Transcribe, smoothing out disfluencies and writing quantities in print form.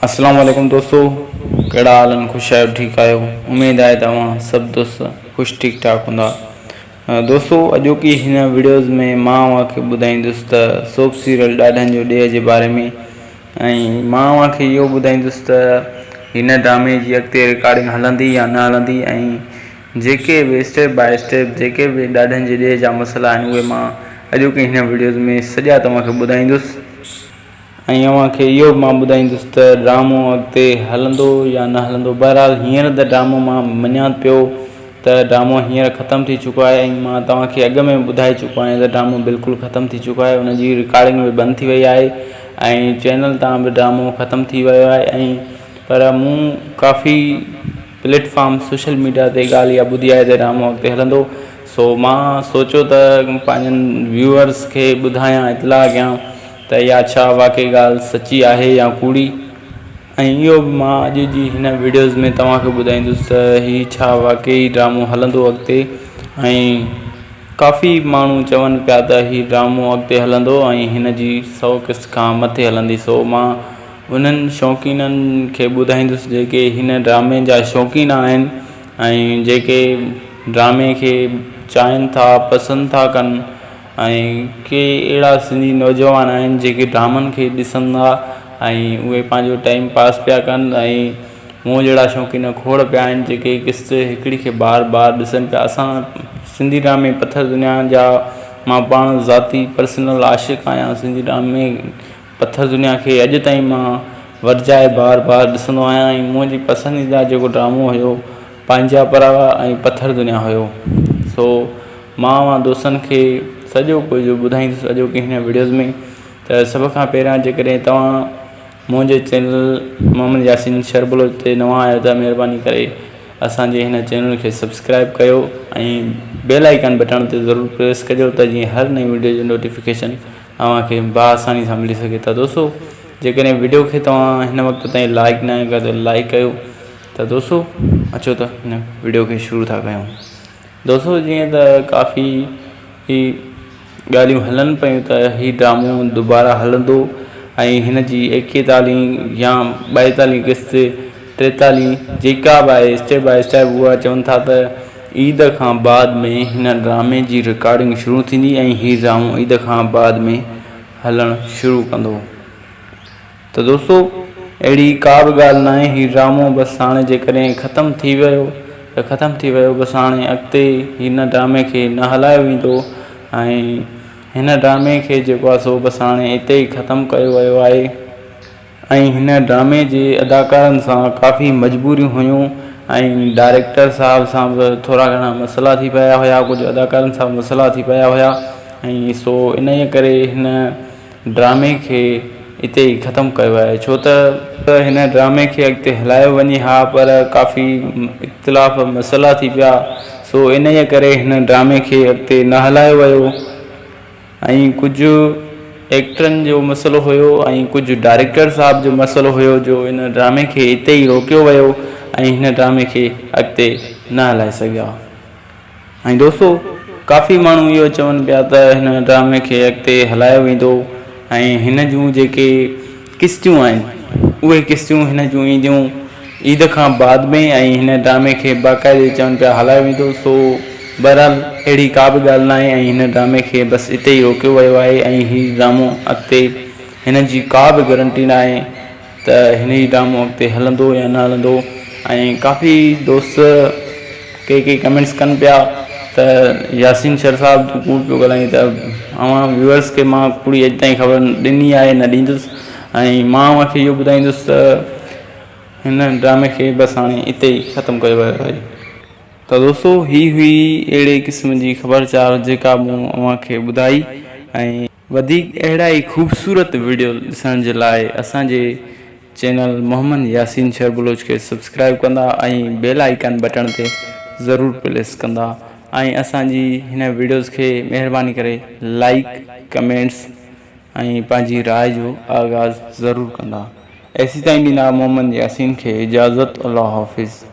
اسلام عليڪم دوستو ڪهڙا حال آهن خوش آهيو ٺيڪ آهيو اميد آهي ته اوهان سڀ دوست خوش ٺيڪ ٺاڪ هوندا دوستو اڄوڪي هن وڊيوز ۾ مان اوهان کي ٻڌائيندس ته سوپ سيريل ڏاڍن جو ڏيهه جي باري ۾ ۽ مان اوهان کي اهو ٻڌائيندس ته هن ڊرامي جي اڳتي رڪارڊنگ هلندي يا نه هلندي ۽ جيڪي به اسٽيپ باء اسٽيپ جيڪي به ڏاڍن جي ڏيهه جا مسئلا آهن اهي مان اڄوڪي هن وڊيوز ۾ سڄا توهان کي ٻڌائيندس ۽ اوهان کي اهو به مان ٻڌائيندس ته ڊرامو اڳتي هلندو يا نه هلندو. بهرحال هينئر ته ڊرامو مان مڃان پيو ته ڊرامو هينئر ختم ٿي چڪو آهي ۽ مان توهان کي اڳ ۾ به ٻڌائي چڪو آهيان ته ڊرامو بلڪل ختم ٿي چڪو آهي ان جي رڪارڊنگ به بند ٿي وئي آهي ۽ چينل تان به ڊرامو ختم ٿي ويو آهي ۽ پر مون ڪافي پليٽ فارم سوشل ميڊيا تي ڳالهه اها ٻڌي آهي ته ڊرامو اڳتي هلندو سو مان سوچيو ته پنهنجن ويوئرس کي ٻڌايان اطلاع ڪيان ته اها ڇا واقعي ڳالهه سچي آهي يا ڪوڙي ۽ اهو به مان اڄ جي هن وڊيوز ۾ توهان کي ٻڌائيندس ته هي ڇا واقعي ڊرامو هلندو اڳتي ۽ ڪافي ماڻهو چون پيا ته هي ڊرامو اڳتي هلندو ۽ هن جي سو قسط کان مٿي هلندي سو مان انهن شوقينن کي ٻڌائيندس جيڪي هن ڊرامي جا شوقين آهن ۽ جيڪي ڊرامي کي چاهين ٿا پسند ٿا ڪن ۽ ڪي اهڙا سنڌي نوجوان آهن جيڪي ڊرامن کي ڏسندا ۽ اهي پنهنجو ٽائيم پاس پيا ڪن ۽ مون جهڙا شوقين کوڙ پيا آهن جيڪي قسط هڪڙي کي بار بار ڏسن پيا اسان سنڌي ڊرامي پٿر دنيا جا مان پاڻ ذاتي پرسنل عاشق آهيان سنڌي ڊرامي پٿر دنيا کي اڄ تائين مان ورجائي بار بار ڏسندو آهيان ۽ منهنجي پسنديده جيڪو ڊرامو هيو پنهنجا پراوا ۽ پٿر دنيا هيو سو مان اوهان دوستن کي سڄو ڪجهه ٻڌائيندس اڄوڪي هن وڊيوز ۾ ته سڀ کان پهريان جيڪڏهن توهان منهنجي چينل محمد ياسين شر بلوچ تي نوان آهيو ته مهرباني ڪري اسان جي هن چينل کي سبسڪرائب ڪيو ۽ بيل آئيڪان بٽڻ تي ضرور پريس ڪجو ته جيئن هر نئين وڊيو جو نوٽيفڪيشن اوهان کي باآساني سان ملي سگهي ته دوستو جيڪڏهن وڊيو کي توهان هن وقت تائين لائڪ ناهي ڪيو ته لائڪ ڪيو ته دوستو اچو ته هن وڊيو کي شروع ٿا ڪيون دوستو جيئن ته ڪافي هي ڳالهيون هلن پيون ته هي ڊرامو دوباره هلندو ۽ هن جي ايڪيتاليهين يا ٻائيتاليهين قسط ٽيتاليهين جيڪا به آهي اسٽيپ باء اسٽيپ اها چون ٿا ته عيد کان بعد ۾ هن ڊرامي جي رڪارڊنگ شروع ٿيندي ۽ هي ڊرامو عيد کان بعد ۾ هلڻ شروع ڪندو ته دوستو اهڙي ڪا به ڳالهه ناهي هي ڊرامو بس هاڻي جيڪڏهن ختم ٿي ويو ته ختم ٿي ويو بس هاڻي اڳتي هن ڊرامي کي نه هلايو ويندو ۽ هن ڊرامي کي جيڪو آهي سو بس هاڻي اتي ئي ختم ڪيو ويو آهي. ۽ هن ڊرامي جي اداڪارن سان ڪافي مجبوريون هيون ۽ ڊائريڪٽر صاحب سان به ٿورا گهڻا مسئلا ٿي پيا هيا ڪجهه اداڪارن سان به مسئلا ٿي پيا هيا ۽ سو انهيء ڪري هن ڊرامي کي اتي ئي ختم ڪيو آهي ڇو ته هن ڊرامي کي اڳتي هلايو وڃي ها پر ڪافي اختلاف مسئلا ٿي پيا سو انهيء ڪري هن ڊرامي کي اڳتي نه هلايو ويو. ۽ ڪجهه ايڪٽرن جو مسئلو هيو ۽ ڪجهه ڊائريڪٽر صاحب جو مسئلو هيو جو ان ڊرامي کي اتي ئي روڪيو ويو ۽ هن ڊرامي کي اڳتي نه هلائي سگهيا ۽ دوستو ڪافي ماڻهو اهو چون پيا ته هن ڊرامي کي اڳتي هلايو ويندو ۽ هن جون جيڪي قسطيون آهن اهي قسطيون هن جون اينديون عيد کان بعد ۾ ۽ هن ڊرامي کي باقاعدي چون پيا هلايو ويندو سو بهرحال اهڙي ڪا به ڳالهه ناهي ۽ هن ڊرامي کي بس اتي ئي روڪيو ويو آهي ۽ هي ڊرامو اڳتي هن جي ڪا به گرنٽي ناهي ته هن هي ڊرامو اڳتي هلندو يا نه هلندو ۽ ڪافي دوست ڪي ڪي ڪمينٽس ڪن پيا ته ياسين شر صاحب تون ڪوڙ پيو ڳالهائين ته اوهان ويورس کي مان ڪوڙي اڄ تائين خبر ڏني آهي نه ڏيندس ۽ مان اوهان کي اهو ٻڌائيندس ته هن ڊرامي کي بس هاڻي اتي ئي ختم ڪيو ويو آهي. ته دوستو هي هئي اهڙي قسم جي خبر چار جيڪا مون اوهان کي ٻڌائي ۽ وڌيڪ اهڙا ئي خوبصورت وڊيو ڏسڻ جي لاء اسان جي چينل محمد ياسين شر بلوچ کي سبسڪرائب ڪندا ۽ بيل آئيڪان بٽڻ تي ضرور پريس ڪندا ۽ اسان جي هن وڊيوز کي مهرباني ڪري لائيڪ ڪمينٽس ۽ پنهنجي راء جو آغاز ضرور ڪندا. ايسيتائين ڏيندا محمد ياسين کي اجازت الله حافظ.